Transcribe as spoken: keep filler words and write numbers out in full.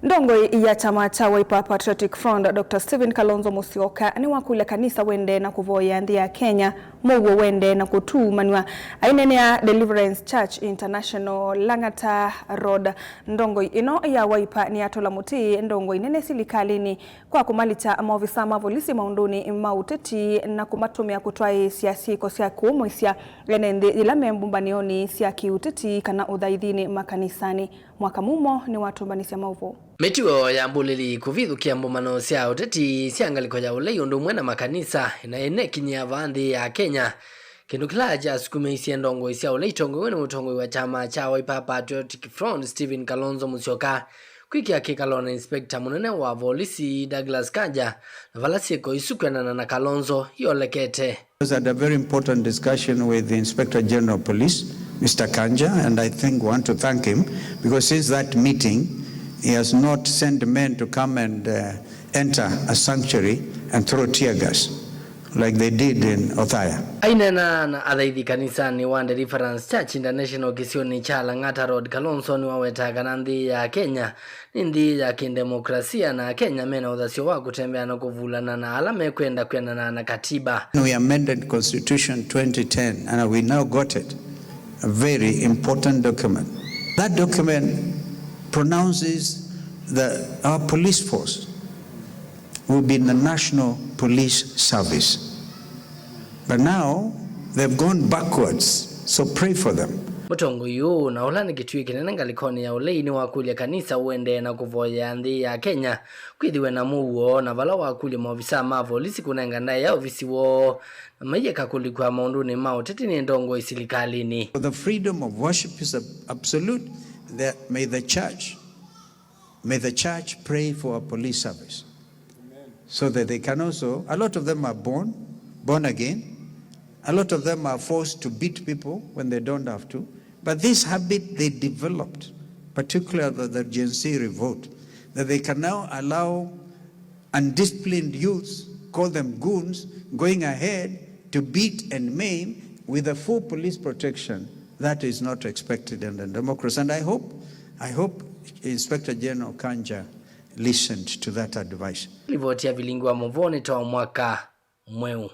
Ndongoi ya kyama kya Wiper Patriotic Front, Doctor Stephen Kalonzo Musyoka, nĩwakũlya kanisa wendee na kũvoyea nthĩ ya Kenya, mũuo wendee na kũtumanw'a. Aineenea Deliverance Church International, Lang'ata Road, ndongoi ĩno ya Wiper nĩyatũla mũtĩ ndongoi nene silikalĩnĩ kwa kũmalikya maovisa ma volisi maũndũnĩ ma ũteti na kũmatũmĩa kũtwaĩĩsya syĩko sya kũũmũĩsya ene nthĩ yĩla me mbũmbanĩonĩ sya kĩũteti kana ũthaithinĩ makanisanĩ. Mwaka Mumo nĩwatũmbanĩsya maũvoo. Mĩtuo ya mbũlĩli kũvithũkĩa mbũmbano sya ũteti sya ngalĩko ya ũlei ũndũ ũmwe na makanisa na ĩnekinyĩa vaa nthĩ ya Kenya, kĩndũ kĩla kyasukumĩisye ndongoi sya ũlei itongoew'e nĩ mũtongoi wa kyama kya Wiper Patriotic Front, Stephen Kalonzo Musyoka, kwĩkĩa kĩkalo na inspector mũnene wa volisi Douglas Kanja, na vala syĩko isu kwendana na Kalonzo iolekete. I was at a very important discussion with the Inspector General of Police, Mister Kanja, and I think we want to thank him because since that meeting, he has not sent men to come and uh, enter a sanctuary and throw tear gas like they did in Othaya. Aineena na athaithi kanisanĩ wa Deliverance Church International kĩsionĩ kya Lang'ata Road, Kalonzo nĩwawetaa kana nthĩ ya Kenya nĩ nthĩ ya kĩndemokrasia, na Akenya mena ũthasyo wa kũtembea na kũvulana na ala mekwenda kwendana na katiba. We amended Constitution twenty ten and we now got it. A very important document. That document pronounces that our police force will be in the National Police Service. But now they've gone backwards, so pray for them. Mũtongoi ũũ, na ũla nĩ kĩtuĩ kĩnene ngalĩkonĩ ya ũlei, nĩwakũlya kanisa ũendee na kũvoyea nthĩ ya Kenya kwĩthĩwe na mũuo, na vala wakũlya maovisa ma volisi kũnenga ndaĩa ovisi woo na maieka kũlikw'a maũndũnĩ ma ũteti nĩ ndongoi silikalĩnĩ. The freedom of worship is ab- absolute. The, may the church May the church pray for our police service so that they can also, a lot of them are born, born again. A lot of them are forced to beat people when they don't have to. But this habit they developed, particularly the, the Gen Z revolt, that they can now allow undisciplined youths, call them goons, going ahead to beat and maim with a full police protection. That is not expected in a democracy. And I hope, I hope Inspector General Kanja listened to that advice. Livoti ya vilingi wa mũvoo nĩ ta mwaka mweũ.